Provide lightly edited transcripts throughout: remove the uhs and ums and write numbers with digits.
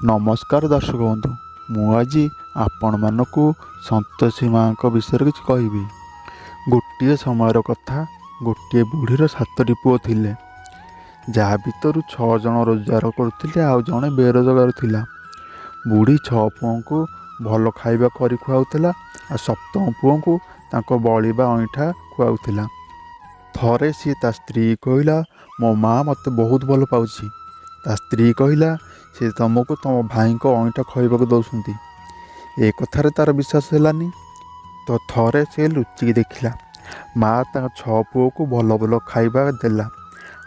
ନମସ୍କାର ଦର୍ଶକ ବନ୍ଧୁ, ମୁଁ ଆଜି ଆପଣମାନଙ୍କୁ ସନ୍ତୋଷୀ ମାଆଙ୍କ ବିଷୟରେ କିଛି କହିବି। ଗୋଟିଏ ସମୟର କଥା, ଗୋଟିଏ ବୁଢ଼ୀର 7ଟି ପୁଅ ଥିଲେ, ଯାହା ଭିତରୁ 6 ଜଣ ରୋଜଗାର କରୁଥିଲେ ଆଉ ଜଣେ ବେରୋଜଗାର ଥିଲା। ବୁଢ଼ୀ 6 ପୁଅଙ୍କୁ ଭଲ ଖାଇବା କରି ଖୁଆଉଥିଲା ଆଉ ସପ୍ତମ ପୁଅଙ୍କୁ ତାଙ୍କ ବଳିବା ଅଇଁଠା ଖୁଆଉଥିଲା। ଥରେ ସିଏ ତା ସ୍ତ୍ରୀ କହିଲା, ମୋ ମା ମୋତେ ବହୁତ ଭଲ ପାଉଛି। ତା ସ୍ତ୍ରୀ କହିଲା, ସେ ତୁମକୁ ତୁମ ଭାଇଙ୍କ ଅଇଁଠା ଖାଇବାକୁ ଦେଉଛନ୍ତି। ଏ କଥାରେ ତା'ର ବିଶ୍ୱାସ ହେଲାନି। ତ ଥରେ ସେ ଲୁଚିକି ଦେଖିଲା, ମା ତାଙ୍କ 6 ପୁଅକୁ ଭଲ ଭଲ ଖାଇବା ଦେଲା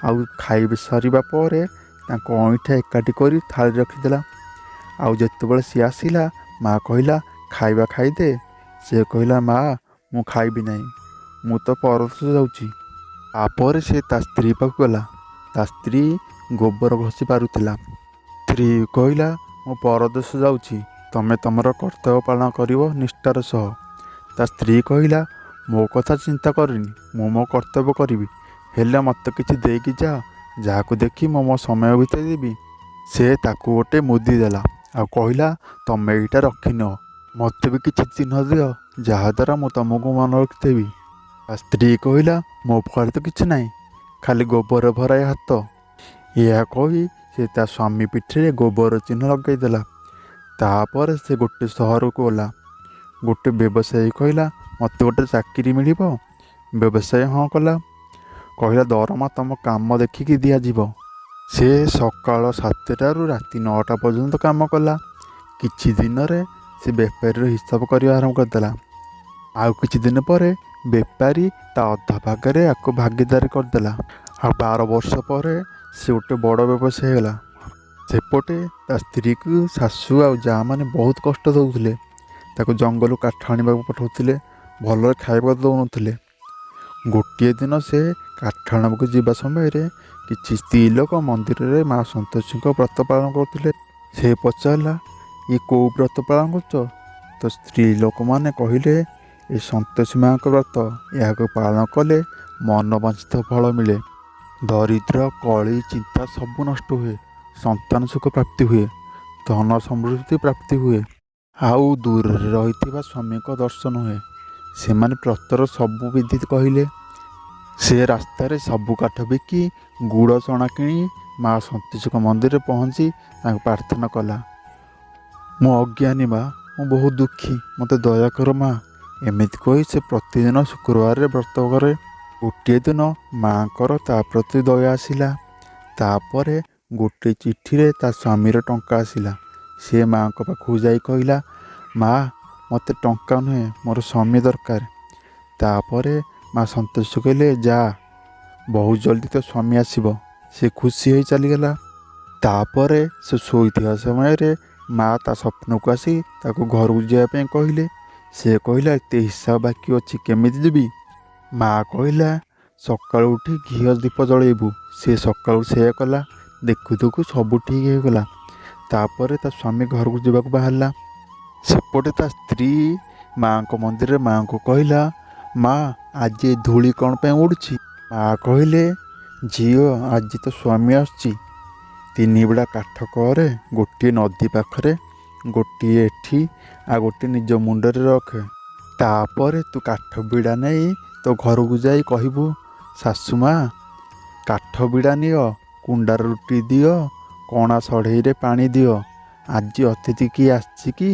ଆଉ ଖାଇବା ସରିବା ପରେ ତାଙ୍କ ଅଇଁଠା ଏକାଠି କରି ଥାଳି ରଖିଦେଲା। ଆଉ ଯେତେବେଳେ ସିଏ ଆସିଲା, ମା କହିଲା, ଖାଇବା ଖାଇଦେ। ସେ କହିଲା, ମା, ମୁଁ ଖାଇବି ନାହିଁ, ମୁଁ ତ ପରଦେଶ ଯାଉଛି। ତାପରେ ସେ ତା ସ୍ତ୍ରୀ ପାଖକୁ ଗଲା। ତା ସ୍ତ୍ରୀ ଗୋବର ଘଷି ପାରୁଥିଲା। ସ୍ତ୍ରୀ କହିଲା, ମୁଁ ପରଦେଶ ଯାଉଛି, ତମେ ତମର କର୍ତ୍ତବ୍ୟ ପାଳନ କରିବ ନିଷ୍ଠାର ସହ। ତା ସ୍ତ୍ରୀ କହିଲା, ମୋ କଥା ଚିନ୍ତା କରନି, ମୁଁ ମୋ କର୍ତ୍ତବ୍ୟ କରିବି, ହେଲେ ମୋତେ କିଛି ଦେଇକି ଯାଅ, ଯାହାକୁ ଦେଖି ମୁଁ ମୋ ସମୟ ବିତାଇ ଦେବି। ସେ ତାକୁ ଗୋଟେ ମୁଦି ଦେଲା ଆଉ କହିଲା, ତମେ ଏଇଟା ରଖିନିଅ, ମୋତେ ବି କିଛି ଚିହ୍ନ ଦିଅ ଯାହାଦ୍ୱାରା ମୁଁ ତମକୁ ମନେ ରଖିଦେବି। ତା ସ୍ତ୍ରୀ କହିଲା, ମୋ ପାଖରେ ତ କିଛି ନାହିଁ, ଖାଲି ଗୋବର ଭରା ଏ ହାତ। ଏହା କହି ସେ ତା ସ୍ୱାମୀ ପିଠିରେ ଗୋବର ଚିହ୍ନ ଲଗାଇଦେଲା। ତାପରେ ସେ ଗୋଟେ ସହରକୁ ଗଲା। ଗୋଟେ ବ୍ୟବସାୟୀ କହିଲା, ମୋତେ ଗୋଟେ ଚାକିରି ମିଳିବ? ବ୍ୟବସାୟୀ ହଁ କଲା, କହିଲା ଦରମା ତମ କାମ ଦେଖିକି ଦିଆଯିବ। ସେ ସକାଳ 7ଟାରୁ ରାତି 9ଟା ପର୍ଯ୍ୟନ୍ତ କାମ କଲା। କିଛି ଦିନରେ ସେ ବେପାରୀର ହିସାବ କରିବା ଆରମ୍ଭ କରିଦେଲା। ଆଉ କିଛି ଦିନ ପରେ ବେପାରୀ ତା ଅଧା ଭାଗରେ ଆକୁ ଭାଗିଦାରୀ କରିଦେଲା। ଆଉ 12 ବର୍ଷ ପରେ ସେ ଗୋଟେ ବଡ଼ ବ୍ୟବସାୟୀ ହେଇଗଲା। ସେପଟେ ତା ସ୍ତ୍ରୀକୁ ଶାଶୁ ଆଉ ଯାଆମାନେ ବହୁତ କଷ୍ଟ ଦେଉଥିଲେ। ତାକୁ ଜଙ୍ଗଲରୁ କାଠ ଆଣିବାକୁ ପଠାଉଥିଲେ, ଭଲରେ ଖାଇବାକୁ ଦେଉନଥିଲେ। ଗୋଟିଏ ଦିନ ସେ କାଠ ଆଣିବାକୁ ଯିବା ସମୟରେ କିଛି ସ୍ତ୍ରୀ ଲୋକ ମନ୍ଦିରରେ ମା ସନ୍ତୋଷୀଙ୍କ ବ୍ରତ ପାଳନ କରୁଥିଲେ। ସେ ପଚାରିଲା, ଇଏ କେଉଁ ବ୍ରତ ପାଳନ କରୁଛ? ତ ସ୍ତ୍ରୀ ଲୋକମାନେ କହିଲେ, ଏ ସନ୍ତୋଷୀ ମାଆଙ୍କ ବ୍ରତ, ଏହାକୁ ପାଳନ କଲେ ମନବାଞ୍ଛିତ ଫଳ ମିଳେ, ଦରିଦ୍ର କଳି ଚିନ୍ତା ସବୁ ନଷ୍ଟ ହୁଏ, ସନ୍ତାନ ସୁଖ ପ୍ରାପ୍ତି ହୁଏ, ଧନ ସମୃଦ୍ଧି ପ୍ରାପ୍ତି ହୁଏ, ଆଉ ଦୂରରେ ରହିଥିବା ସ୍ୱାମୀଙ୍କ ଦର୍ଶନ ହୁଏ। ସେମାନେ ବ୍ରତର ସବୁ ବିଧି କହିଲେ। ସେ ରାସ୍ତାରେ ସବୁ କାଠ ବିକି ଗୁଡ଼ ଚଣା କିଣି ମା ସନ୍ତୋଷୀଙ୍କ ମନ୍ଦିରରେ ପହଞ୍ଚି ତାଙ୍କୁ ପ୍ରାର୍ଥନା କଲା, ମୁଁ ଅଜ୍ଞାନୀ ମା, ମୁଁ ବହୁତ ଦୁଃଖୀ, ମୋତେ ଦୟା କର ମା। ଏମିତି କହି ସେ ପ୍ରତିଦିନ ଶୁକ୍ରବାରରେ ବ୍ରତ କରେ। ଗୋଟିଏ ଦିନ ମାଆଙ୍କର ତା ପ୍ରତି ଦୟା ଆସିଲା। ତାପରେ ଗୋଟିଏ ଚିଠିରେ ତା ସ୍ୱାମୀର ଟଙ୍କା ଆସିଲା। ସେ ମାଆଙ୍କ ପାଖକୁ ଯାଇ କହିଲା, ମା, ମୋତେ ଟଙ୍କା ନୁହେଁ, ମୋର ସ୍ୱାମୀ ଦରକାର। ତାପରେ ମା ସନ୍ତୋଷୀ କହିଲେ, ଯା, ବହୁତ ଜଲ୍ଦି ତୋ ସ୍ୱାମୀ ଆସିବ। ସେ ଖୁସି ହୋଇ ଚାଲିଗଲା। ତାପରେ ସେ ଶୋଇଥିବା ସମୟରେ ମା ତା ସ୍ୱପ୍ନକୁ ଆସି ତାକୁ ଘରକୁ ଯିବା ପାଇଁ କହିଲେ। ସେ କହିଲା, ଏତେ ହିସାବ ବାକି ଅଛି, କେମିତି ଯିବି? ମା କହିଲା, ସକାଳୁ ଉଠି ଘିଅ ଦୀପ ଜଳେଇବୁ। ସେ ସକାଳୁ ସେୟା କଲା। ଦେଖୁ ଦେଖୁ ସବୁ ଠିକ୍ ହେଇଗଲା। ତାପରେ ତା ସ୍ୱାମୀ ଘରକୁ ଯିବାକୁ ବାହାରିଲା। ସେପଟେ ତା ସ୍ତ୍ରୀ ମାଆଙ୍କ ମନ୍ଦିରରେ ମାଆଙ୍କୁ କହିଲା, ମା, ଆଜି ଏ ଧୂଳି କ'ଣ ପାଇଁ ଉଡ଼ୁଛି? ମା କହିଲେ, ଝିଅ, ଆଜି ତ ସ୍ୱାମୀ ଆସୁଛି। 3 ବିଡ଼ା କାଠ କରେ, ଗୋଟିଏ ନଦୀ ପାଖରେ, ଗୋଟିଏ ଏଠି, ଆଉ ଗୋଟିଏ ନିଜ ମୁଣ୍ଡରେ ରଖେ। ତାପରେ ତୁ କାଠ ବିଡ଼ା ନେଇ ତୋ ଘରକୁ ଯାଇ କହିବୁ, ଶାଶୁ ମା, କାଠ ବିଡ଼ା ନିଅ, କୁଣ୍ଡାର ରୁଟି ଦିଅ, କଣା ସଢ଼େଇରେ ପାଣି ଦିଅ, ଆଜି ଅତିଥି କିଏ ଆସିଛି କି?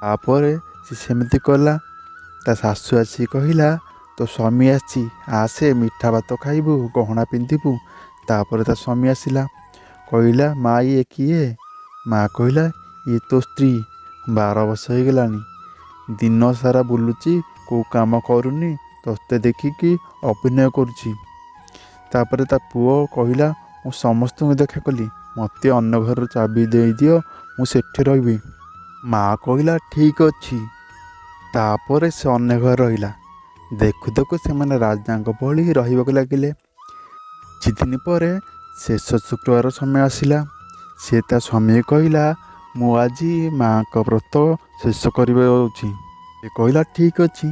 ତାପରେ ସେ ସେମିତି କଲା। ତା ଶାଶୁ ଆସି କହିଲା, ତୋ ସ୍ୱାମୀ ଆସିଛି, ଆସେ ମିଠା ଭାତ ଖାଇବୁ, ଗହଣା ପିନ୍ଧିବୁ। ତାପରେ ତା ସ୍ୱାମୀ ଆସିଲା, କହିଲା, ମା, ଇଏ କିଏ? ମା କହିଲା, ଇଏ ତୋ ସ୍ତ୍ରୀ, 12 ବର୍ଷ ହେଇଗଲାଣି, ଦିନ ସାରା ବୁଲୁଛି, କେଉଁ କାମ କରୁନି, ତୋତେ ଦେଖିକି ଅଭିନୟ କରୁଛି। ତାପରେ ତା ପୁଅ କହିଲା, ମୁଁ ସମସ୍ତଙ୍କୁ ଦେଖା କଲି, ମୋତେ ଅନ୍ୟ ଘରର ଚାବି ଦେଇଦିଅ, ମୁଁ ସେଠି ରହିବି। ମା କହିଲା, ଠିକ୍ ଅଛି। ତାପରେ ସେ ଅନ୍ୟ ଘରେ ରହିଲା। ଦେଖୁ ଦେଖୁ ସେମାନେ ରାଜାଙ୍କ ଭଳି ରହିବାକୁ ଲାଗିଲେ। କିଛି ଦିନ ପରେ ଶେଷ ଶୁକ୍ରବାର ସମୟ ଆସିଲା। ସେ ତା ସ୍ୱାମୀ କହିଲା, ମୁଁ ଆଜି ମାଆଙ୍କ ବ୍ରତ ଶେଷ କରିବାକୁ ଯାଉଛି। ସେ କହିଲା, ଠିକ୍ ଅଛି।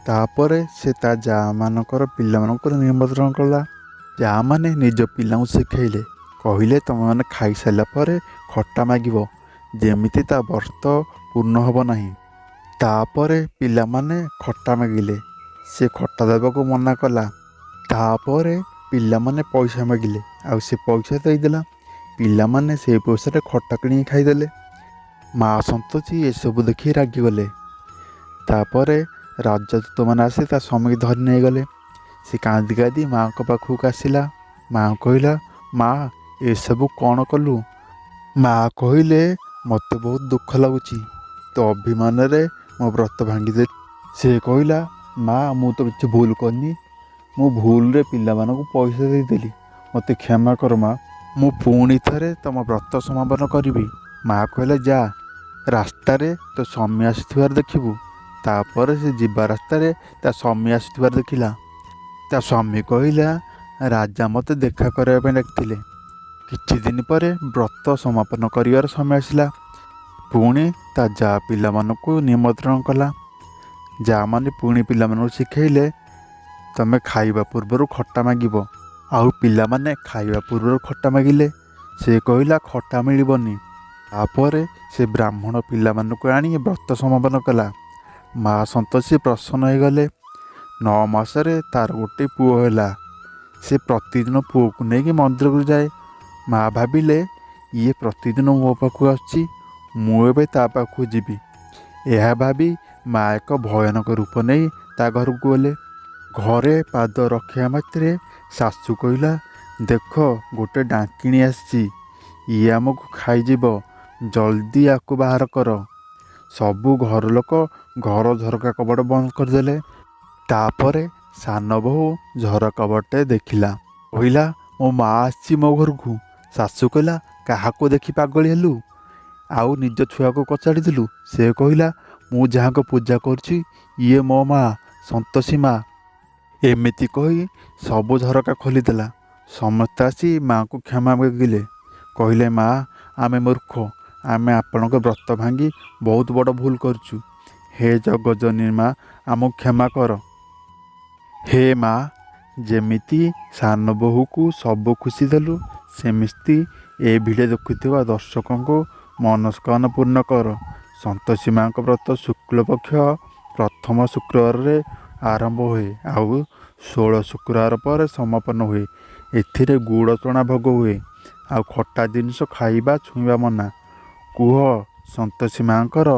ତାପରେ ସେ ତା ଯାଆମାନଙ୍କର ପିଲାମାନଙ୍କର ନିମନ୍ତ୍ରଣ କଲା। ଯାଆମାନେ ନିଜ ପିଲାଙ୍କୁ ଶିଖେଇଲେ, କହିଲେ, ତୁମେମାନେ ଖାଇସାରିଲା ପରେ ଖଟା ମାଗିବ, ଯେମିତି ତା ବ୍ରତ ପୂର୍ଣ୍ଣ ହେବ ନାହିଁ। ତାପରେ ପିଲାମାନେ ଖଟା ମାଗିଲେ, ସେ ଖଟା ଦେବାକୁ ମନା କଲା। ତାପରେ ପିଲାମାନେ ପଇସା ମାଗିଲେ, ଆଉ ସେ ପଇସା ଦେଇଦେଲା। ପିଲାମାନେ ସେଇ ପଇସାରେ ଖଟା କିଣିକି ଖାଇଦେଲେ। ମା ସନ୍ତୋଷୀ ଏସବୁ ଦେଖି ରାଗିଗଲେ। ତାପରେ ରାଜଦୂତମାନେ ଆସି ତା ସ୍ୱାମୀକି ଧରି ନେଇଗଲେ। ସେ କାନ୍ଦି କାନ୍ଦି ମାଆଙ୍କ ପାଖକୁ ଆସିଲା। ମାଆଙ୍କୁ କହିଲା, ମା, ଏସବୁ କ'ଣ କଲୁ? ମା କହିଲେ, ମୋତେ ବହୁତ ଦୁଃଖ ଲାଗୁଛି, ତୋ ଅଭିମାନରେ ମୋ ବ୍ରତ ଭାଙ୍ଗିଦେଲି। ସେ କହିଲା, ମା, ମୁଁ ତ କିଛି ଭୁଲ କରିନି, ମୁଁ ଭୁଲରେ ପିଲାମାନଙ୍କୁ ପଇସା ଦେଇଦେଲି, ମୋତେ କ୍ଷମା କର ମା, ମୁଁ ପୁଣି ଥରେ ତୁମ ବ୍ରତ ସମାପନ କରିବି। ମା କହିଲେ, ଯା, ରାସ୍ତାରେ ତୋ ସ୍ୱାମୀ ଆସୁଥିବାର ଦେଖିବୁ। ତାପରେ ସେ ଯିବା ରାସ୍ତାରେ ତା ସ୍ୱାମୀ ଆସୁଥିବାର ଦେଖିଲା। ତା ସ୍ୱାମୀ କହିଲା, ରାଜା ମୋତେ ଦେଖା କରିବା ପାଇଁ ଡାକିଥିଲେ। କିଛି ଦିନ ପରେ ବ୍ରତ ସମାପନ କରିବାର ସମୟ ଆସିଲା। ପୁଣି ତା ଯା ପିଲାମାନଙ୍କୁ ନିମନ୍ତ୍ରଣ କଲା। ଯାଆମାନେ ପୁଣି ପିଲାମାନଙ୍କୁ ଶିଖେଇଲେ, ତମେ ଖାଇବା ପୂର୍ବରୁ ଖଟା ମାଗିବ। ଆଉ ପିଲାମାନେ ଖାଇବା ପୂର୍ବରୁ ଖଟା ମାଗିଲେ। ସେ କହିଲା, ଖଟା ମିଳିବନି। ତାପରେ ସେ ବ୍ରାହ୍ମଣ ପିଲାମାନଙ୍କୁ ଆଣି ବ୍ରତ ସମାପନ କଲା। ମା ସନ୍ତୋଷୀ ପ୍ରସନ୍ନ ହୋଇଗଲେ। 9 ମାସରେ ତାର ଗୋଟେ ପୁଅ ହେଲା। ସେ ପ୍ରତିଦିନ ପୁଅକୁ ନେଇକି ମନ୍ଦିରକୁ ଯାଏ। ମା ଭାବିଲେ, ଇଏ ପ୍ରତିଦିନ ମୋ ପାଖକୁ ଆସୁଛି, ମୁଁ ଏବେ ତା ପାଖକୁ ଯିବି। ଏହା ଭାବି ମା ଏକ ଭୟାନକ ରୂପ ନେଇ ତା ଘରକୁ ଗଲେ। ଘରେ ପାଦ ରଖିବା ମାତ୍ରେ ଶାଶୁ କହିଲା, ଦେଖ ଗୋଟେ ଡାକିଣୀ ଆସିଛି, ଇଏ ଆମକୁ ଖାଇଯିବ, ଜଲ୍ଦି ୟାକୁ ବାହାର କର। ସବୁ ଘର ଲୋକ ଘର ଝରକା କବାଟ ବନ୍ଦ କରିଦେଲେ। ତାପରେ ସାନ ବୋହୂ ଝରକା କବାଟେ ଦେଖିଲା, କହିଲା, ମୋ ମା ଆସିଛି ମୋ ଘରକୁ। ଶାଶୁ କହିଲା, କାହାକୁ ଦେଖି ପାଗଳି ହେଲୁ ଆଉ ନିଜ ଛୁଆକୁ କଚାଡ଼ିଥିଲୁ? ସେ କହିଲା, ମୁଁ ଯାହାଙ୍କୁ ପୂଜା କରୁଛି ଇଏ ମୋ ମା, ସନ୍ତୋଷୀ ମା। ଏମିତି କହି ସବୁ ଝରକା ଖୋଲିଦେଲା। ସମସ୍ତେ ଆସି ମାଆଙ୍କୁ କ୍ଷମା ମାଗିଲେ। କହିଲେ, ମା, ଆମେ ମୂର୍ଖ, ଆମେ ଆପଣଙ୍କ ବ୍ରତ ଭାଙ୍ଗି ବହୁତ ବଡ଼ ଭୁଲ କରିଛୁ। ହେ ଜଗଜନନୀ ମା, ଆମକୁ କ୍ଷମା କର। ହେ ମା, ଯେମିତି ସାନ ବୋହୂକୁ ସବୁ ଖୁସି ଦେଲୁ, ସେମିତି ଏ ଭିଡ଼ିଓ ଦେଖୁଥିବା ଦର୍ଶକଙ୍କୁ ମନସ୍କାମନା ପୂର୍ଣ୍ଣ କର। ସନ୍ତୋଷୀ ମାଆଙ୍କ ବ୍ରତ ଶୁକ୍ଳପକ୍ଷ ପ୍ରଥମ ଶୁକ୍ରବାରରେ ଆରମ୍ଭ ହୁଏ ଆଉ 16 ଶୁକ୍ରବାର ପରେ ସମାପନ ହୁଏ। ଏଥିରେ ଗୁଡ଼ ଚଣା ଭୋଗ ହୁଏ ଆଉ ଖଟା ଜିନିଷ ଖାଇବା ଛୁଇଁବା ମନା। କୁହ ସନ୍ତୋଷୀ ମାଆଙ୍କର